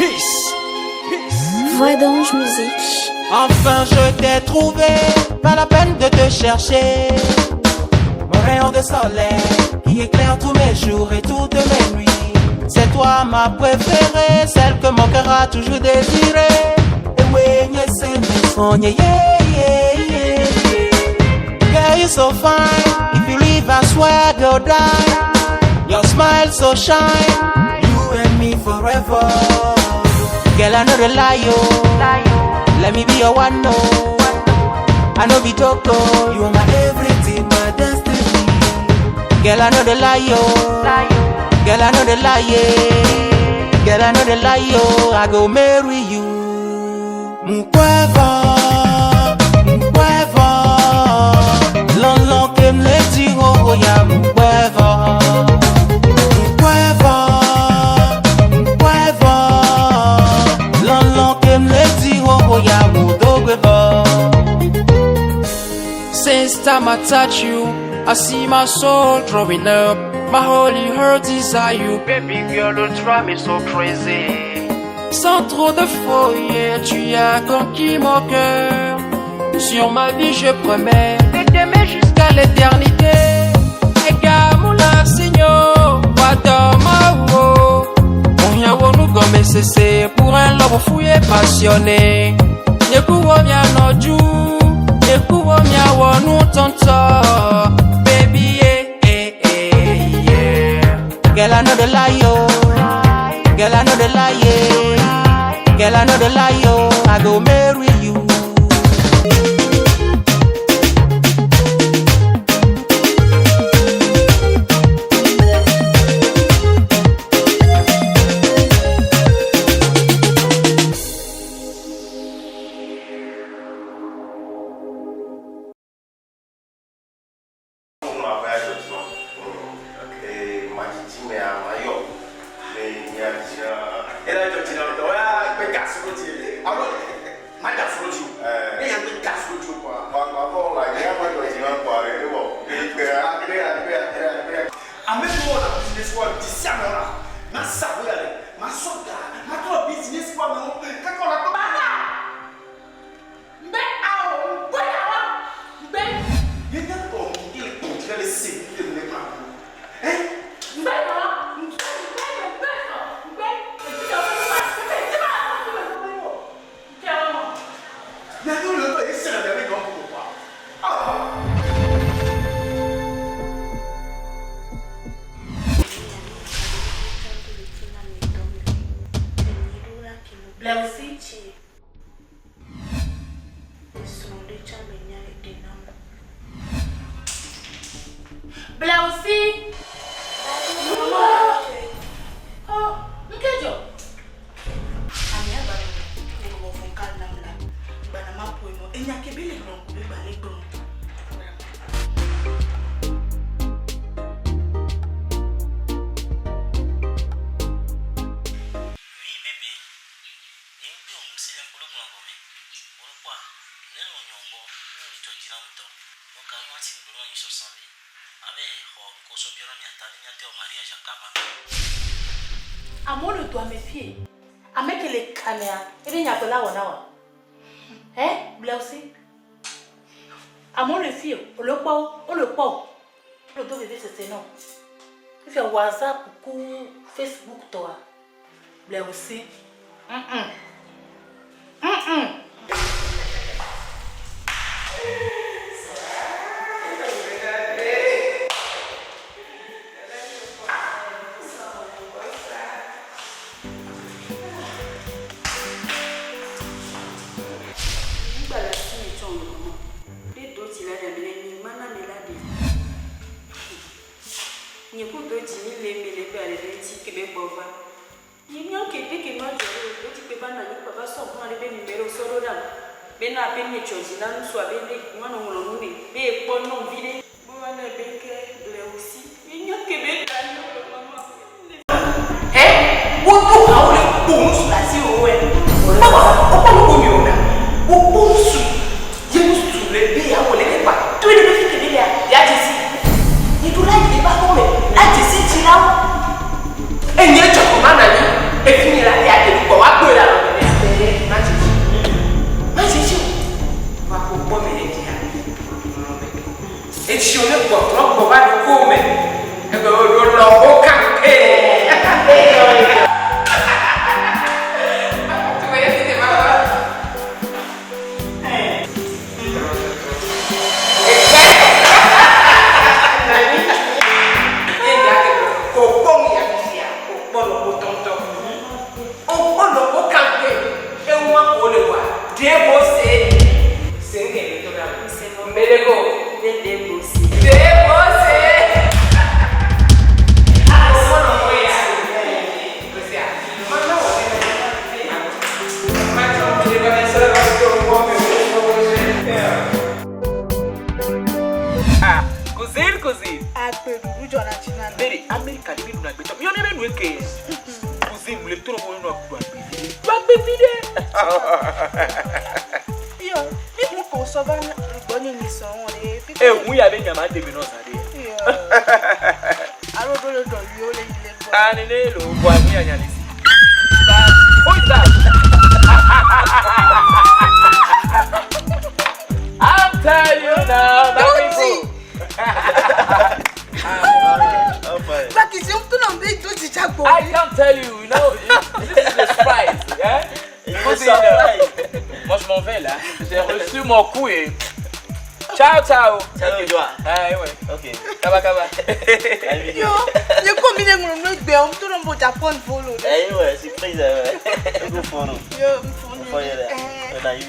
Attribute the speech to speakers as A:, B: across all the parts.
A: Peace. Peace.
B: Voix d'ange musique.
A: Enfin je t'ai trouvé, pas la peine de te chercher. Mon rayon de soleil qui éclaire tous mes jours et toutes mes nuits. C'est toi ma préférée, celle que mon cœur a toujours désirée. Et oui, yeah, yeah, yeah, yeah. Girl, you so fine. If you leave, I swear go die. Your smile so shine. You and me forever. Girl, I know the lie, yo. Let me be your one, no. I know be joke, oh. You are my everything, my destiny. Girl, I know the lie, yo. Girl, I know the lie, yeah. Girl, I know the lie, yo. I go marry you. Mkweva, mkweva. Lon kem le ti ho ya mkweva. Mkweva, mkweva. Lon kem le ti ho ya mudogweva.
C: Since time I touch you, I see my soul growing up. My holy heart desire you. Baby girl, you drive me so crazy. Sans trop de foyer, tu as conquis mon cœur. Sur ma vie, je promets de t'aimer jusqu'à l'éternité. Egamula Seigneur, Wadamawo. Onyawo cessé pour un lobo fou et passionné. Yekuwo mia noju, yekuwo mia wonu tonto. Baby, yeah, eh, eh, yeah.
A: Girl, I know the lie, yo. Girl, I know the lie, yeah. Girl, I know the lie, yo. I go marry you.
D: Blausi. Oh, Nkejo.
E: Oui, bébé. Engbe o musile kolo gbɔn gɔmɛ. Olukpa, ne lɔ nyɔ gbɔ, ne li tɔ dzina ŋutɔ. Nuka nua ti gblɔ nyi sɔsɔ vi. Abe xɔ ŋkosɔ biɔna miata ne miate wɔ mariage kaba.
D: Amewo le dɔa me fie. Ame ke le kamea, ebe nyagbe la wɔ na wa. Hein, Blausi? Amewo le fie, wole kpɔ wo, wole kpɔ wo. Wole do veve sese na wo. Fifia WhatsApp ku Facebook tɔa. Blausi. Mm-mm. Mm-mm.
F: Enye tsɔ kɔ ma na nyi efi mi la ya ɖevi kpɔ wa.
B: na.
F: Bere Amerika ɖe mi ɖuna gbetɔ. Miɔ ne be nu eke. Cousin mu le to nɔ bo nɔ ɖu agbe vi ɖe. Ɖu agbe vi ɖe.
B: Yo, mi hu ko sɔ va gbɔnye mi sɔ wɔn ɖe.
F: E hu ya be nyama de mi nɔ zã ɖe.
B: Yo. Alo ɖo le dɔ yio le yi le gbɔ.
F: Ah nene lo bɔ hu ya nya le si. Who is that? I'm telling you now, my people.
B: Bakisi, on tourne en bas, tout dit chaque
F: I can't tell you, you know, this is a surprise. Yeah? Cousine, moi je m'en vais là. J'ai reçu mon coup et. Ciao, ciao.
E: Ciao, Joa.
F: Ah, ouais.
E: Ok.
F: Kaba, kaba.
B: Yo, ye ko mi le ŋlɔ nu gbe, on tourne en bas, t'apprends volo.
E: Eh ouais, surprise. Ouais. Go follow.
B: Yo, m'fo
E: Follow là.
B: Eh.
E: On a eu.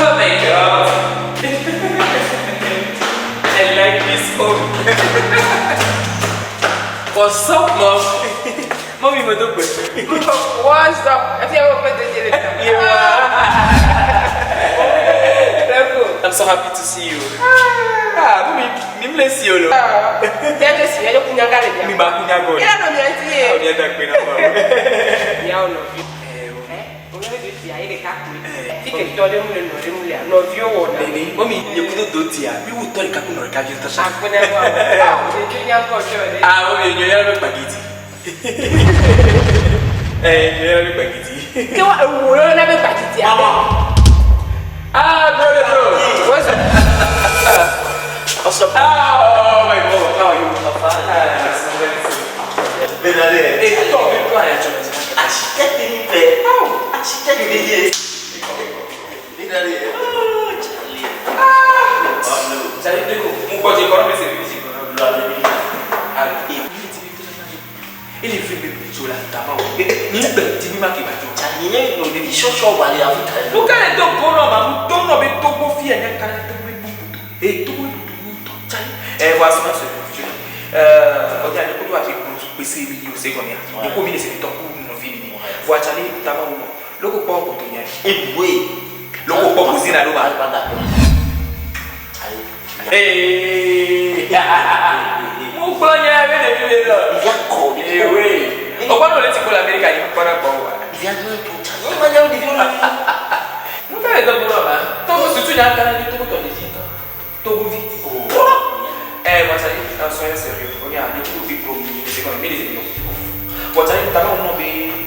F: Oh my god. I like this home. What's up, mom? Mommy, my dog.
C: What's up? Est-ce qu'il y a un peu de D'accord.
F: I'm so happy to see you. Ah, mommy, mi me see you.
C: Bien, je suis. Je kunyanga le
F: Mi
C: bien.
F: ba kunyago.
C: Il a nommé
F: Ah,
C: un
F: mi ada pe na ma.
C: Miawo nɔvi. Oyɔ de fia ye ɖeka koe. Fi ke tɔ ɖe ŋu le nɔ ɖe ŋu lea, nɔviwo wɔna.
F: Nene, mommy, ye kudo do tia. Mi wu to le kaku no ka vi to sha.
C: Akpɛnɛ wa. Awo ɖevi nyakɔ tsɔ ɖe.
F: Ah, mommy, nyo ya be spaghetti. Eh, nyo ya be spaghetti.
C: Ke wa ewu yɔ na be gbadzidzi aɖe.
F: Ah, brother, bro. What's up?
E: What's up?
F: Ah, oh my God, how are you?
E: Papa.
F: Ah, c'est vrai, c'est
E: Ben allez.
F: vrai. Eh, attends, mais quoi, là, tu
E: Architecte univers. Architecte univers. Ben allez. Oh, Charlie. Oh no.
F: J'allais te dire, mon pote, j'ai quand même essayé de dire.
E: La baby.
F: Ah, et il est venu me dire, là, d'abord. Ni petit, ni ma qui va dire.
E: Charlie, no baby, show show wale Africa.
F: Look at the bono, ma, don't know, mais Togo fille, elle a carré Togo bubu. Et Togo bubu, Charlie. Eh, voici mon seul. On dit, on doit faire pour PC, oui, c'est combien? Du coup, il c'est ton coup, non, vie. Voici Charlie, d'abord, loko kpɔ koto nye.
E: Ebue.
F: Loko kpɔ cuisine alo ma. Ee. Mo gblɔ nye be ɖevi be lɔ.
E: Via kɔ.
F: Ewe. O kpɔ ne wòle tsi ko le Amerika yi kpɔna gbɔ wa.
E: Via nu to Charlie. Ma nya wo ɖeviwo la.
F: Nu ka le dɔ bolo ma? Togo susu nya kana ni Togo tɔ le dzi tɔ. Togo vi. Eh, moi, ça dit, un soin sérieux. Regarde, le coup de big bro, c'est comme mais les éléments. Bon, ça dit, t'as pas un nom, mais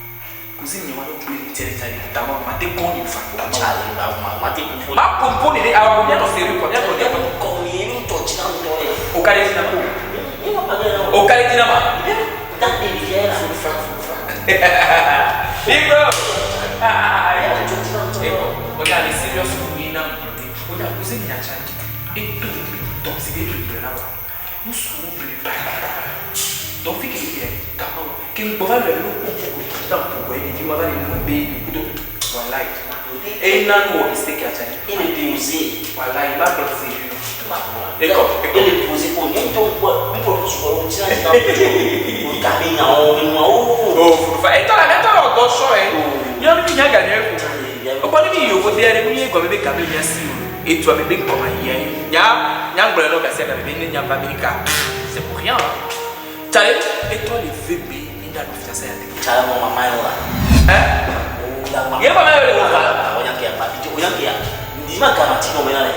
F: cousine, il y a un autre, il y a un autre, ma te con, il fa.
E: Charlie, ma ma ma te kufu.
F: Ma pompon, il est, ah, on vient dans sérieux, quoi, viens dans
E: Via kɔ mi nu tɔ tsi na ŋutɔ le.
F: Au carré dinama.
E: Ni ma pa gɛ na
F: Au carré dinama.
E: Da ɖevia la.
F: Big bro. Ah,
E: Via tɔ tsi na ŋutɔ.
F: Et bon, regarde, les sérieux sont oui, non. Regarde, cousine, il y a Charlie. Et tout, tout, c'est Si be ke gblɔ na wa, nusuwo ble balabala. Donc fi ke le kama ke ŋgbɔ va le nu kpokpo ko ta ƒo ye ɖevi wa va le nu be kudo walayi. Eye na nu wɔ mistake atsani.
E: Il est posé.
F: Walayi ma gblɔ se vi.
E: Ekɔ, il est posé. O nye ŋutɔ gbɔ, mi kɔ sukɔ ŋuti na dzina o gabe nyawo enuawo.
F: O furufa etɔ la etɔ la ɔdɔ sɔ ye. Nyɔnu mi nya ganye ko. Okpɔ ne mi yovo de ɖe mi ye gɔme be gabe nya si o. Etu ame be ŋkɔma yia ye. Nya nya gblɔ nɔ gasi game be ne nya va Amerika. C'est pour rien. Tsale etɔ le ve be mi da do fiasa ya de.
E: Tsale mo mama ye wa.
F: Hein?
E: O
F: Ye mama ye le
E: wa. O nya ke ya ba bi o nya ke ya. Ndi ma garantie no me na le.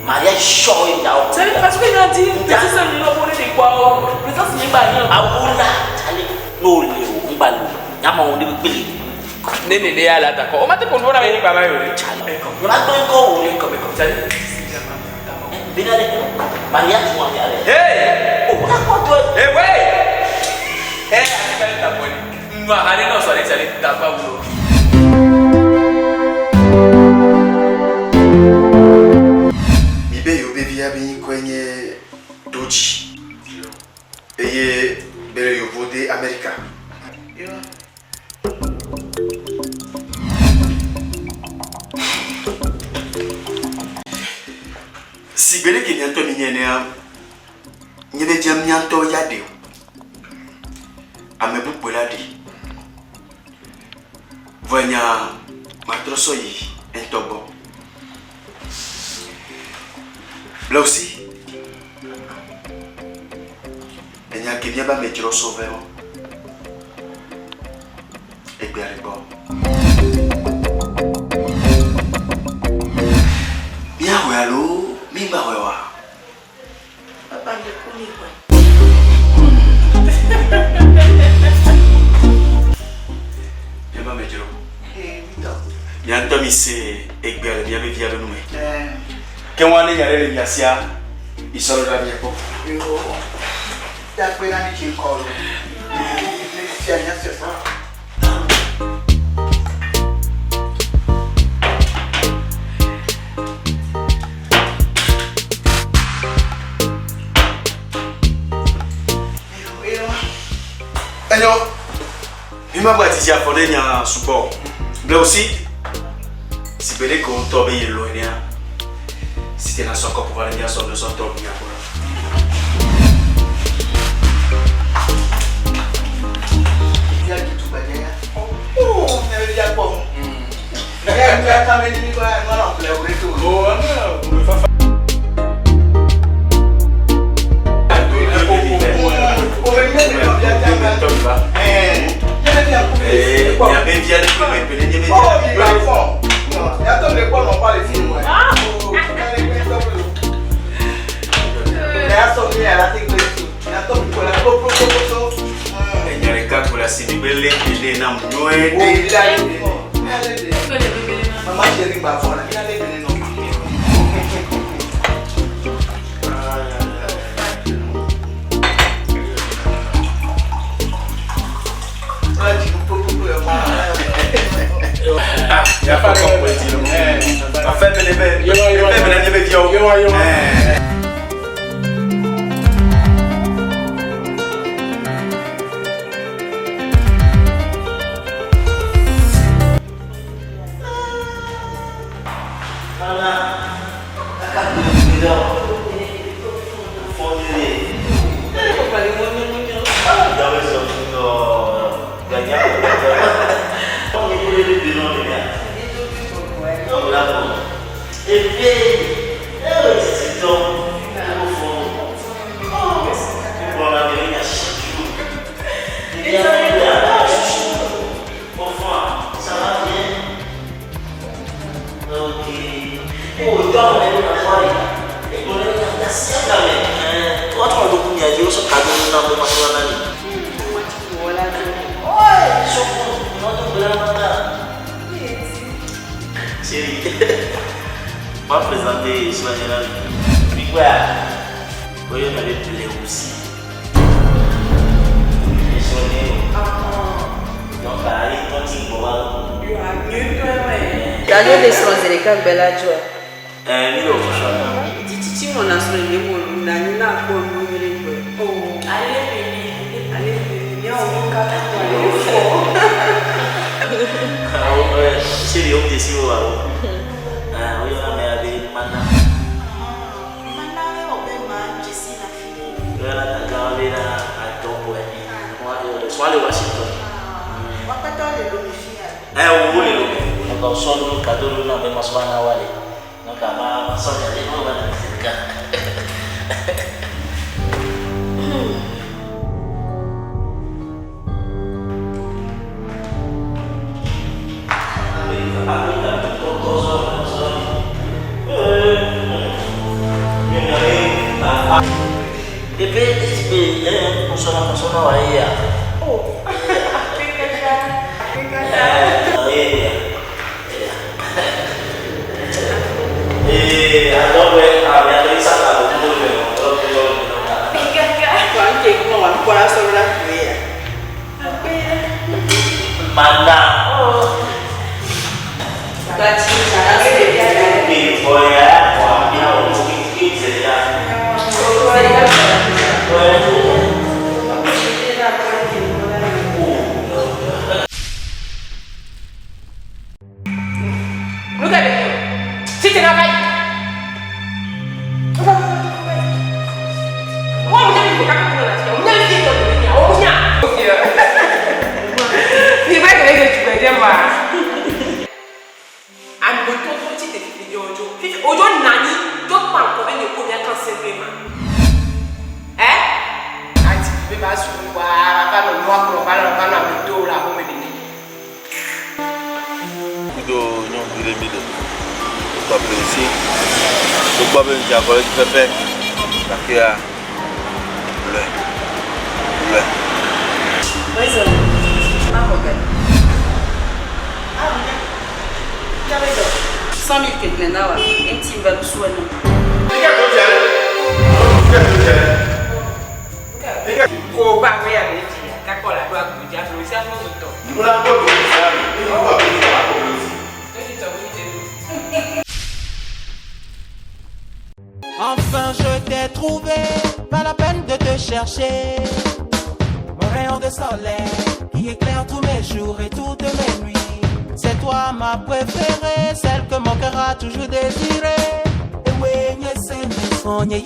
E: Mariage sɔ ye da o.
F: Tsale parce que nya di petit se nu bo ne de kwa o. Présence mi ba yan.
E: Awola tsale no le o ngba lo. Nya ma wo ne be gbele.
F: Ne ne ne ya la d'accord. O ma te ko no na me ni ba ma yo.
E: Tsale. Nye ma gbe ko o.
F: Comme comme tsale.
E: Bena le mariage mo ya le.
F: Hey!
E: O na ko to.
F: Eh ouais! Eh, arrive ta bonne. Moi, allez non, ça allait ta pas boulot.
G: Mibe yo be via be ŋkɔe nye Dodzi eye be le yevo de Amerika. Si gbe ɖe ke mia ŋutɔ mi nye enea, nye be dze mia ŋutɔ ya ɖe o. Ame bukpoe la ɖe. Vɔ nya matrɔ sɔ yi ŋutɔ gbɔ. Blewusi, enya ke míabe amedzro sɔ vɛ wo. Egbea le gbɔ. Míaxɔe alo míŋgbaxɔe oa?
B: Papa nye ku mi xɔe.
G: Míabe amedzro. Mia ŋutɔ mi se egbea le míabe via be nu me. Ke ŋua ne nya ɖe le mia sia, mi sɔ ɖo ɖa míakpɔ.
H: Yo, takpe na mi tsi ŋkɔ lo. Ne fia nya se fa.
G: Enyo, mi ma gba didi afɔ ɖe nya sugbɔ o. Blewusi, si gbe ɖe ke wo ŋutɔ be ye lɔ enea, si te na sɔ kɔpu va ɖe mía sɔ sɔ trɔ mía gbɔ.
H: Via tutu gbadze ya. Oh, ne via kpɔ. Ya ya kame ni mi kɔ ya nɔ ble wo ɖe to.
F: Oh, ana, me fafa.
H: O be nye mi nɔ via ta. Eh, nye via ku.
G: Eh, miabe via ɖe kple me ƒe ne nye be
H: Oh,
G: via.
H: mi ba fɔ. Ya tɔ le kpɔ nɔ pa le fi mu. Oh, ya le kpe tɔ le. Ya sɔ mi ya la te kpe tu. Ya tɔ mi kɔ la kpɔ kpɔ kpɔ kpɔ.
G: Enya ɖeka ko le asi mi be lé tele nam nyuie
H: Oh,
G: ɖe.
H: mi la le de. Mi la le de. Mama chérie gba fɔ la. Mi la le de nɔ. Wala jigin kpɔ kpɔ kpɔ ya mɔ.
G: Ah, ya fa kɔpu di lo. Afɛ me ne be, efe me ne nye be viawo. Eh.
E: Voilà. Kaka gbe ɖe fɔ nyuie. Gawe sɔ nɔ ganya. Ɔmu kule ɖe bi nɔ nìyà. Ɔmu la kɔ. Efe ewe titi tɔ. Eko fɔ. Kplɔ la ɖe nya chaque jour. Ɖevia fi la Enfant, ça va bien? Ok. Oh, toi, on est dans la soirée. Et on est dans la sienne, mais. Toi, tu as beaucoup mis à dire, ce cadeau, nous n'avons pas fait la année. Ouais, surtout, nous avons de la Chérie, on va présenter Sonia. Puis quoi? Oui, on avait plaît aussi. Et Sonia. Donc, allez, toi, tu vas.
I: Gado de srɔ̃ zi ɖeka gbe la dzɔa.
E: Eh, mi le wò sɔ.
I: Tititi
B: nɔna srɔ̃ nye mo na anyi na akpɔ nu nyuie ɖe.
D: Oh, allez venir.
B: Allez venir, míawɔ nu katã ko ale fɔ.
E: Chérie, on te suit, ah, woyɔna ame ya be mana.
B: Mana be wɔ be ma dzesi le afi ɖe.
E: Woyɔna dada be na adɔbɔe. Soit le Washington.
B: Woakpetɔ le Lome fia.
E: Eh, wo le Lome. Donc, on sort le cadeau le nom, mais moi, soit na wale. Donc, ama sort ya le nom, c'est le cas. Bébé, bébé, consomma, consomma, ouais,
B: Oh.
E: Eh, alors, ouais, ah, mais alors, ça, ça, Mana.
F: Nu ka le Si te na va yi. Wo mu nya mi ko ka ko na ti. Mu nya mi to ni ya. Wo mu nya. Ni ba ke le tu de ma. Ame to to ti te fi ojo. Fi ojo nani to pa ko be ne ko mi akan se pe ma. Eh? Ati be ba su wa ba no no akro ba no ba no ame to la ho me ni.
I: Kudo nyɔnuvi ɖe mi le. Wokɔ be si. Togbɔ be ŋdza kɔ ɖe edzi pɛpɛ gakea lɔe lɔe.
B: 100 000 ke na wa enti va suwa na.
F: Ko ba we ya le ji ka ko la do agbo ja so si aso so to.
A: Enfin je t'ai trouvé, pas la peine de te chercher. Mon rayon de soleil qui éclaire tous mes jours et toutes mes nuits. C'est toi ma préférée, celle que mon cœur a toujours désirée. Et oui, yeah,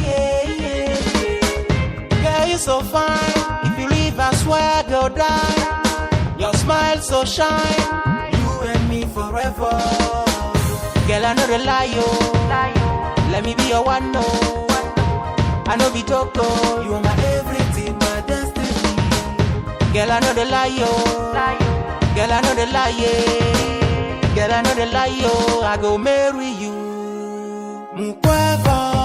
A: yeah, yeah. Girl, you so fine. If you leave, I swear, go die. Your smile so shine. You and me forever. Girl, I know the lie, yo. Let me be your one, no. I know be joke, oh. You are my everything, my destiny. Girl, I know the lie, yo. Girl, I know the lie, yeah. Girl, I know the lie, yo. I go marry you. Mukweva.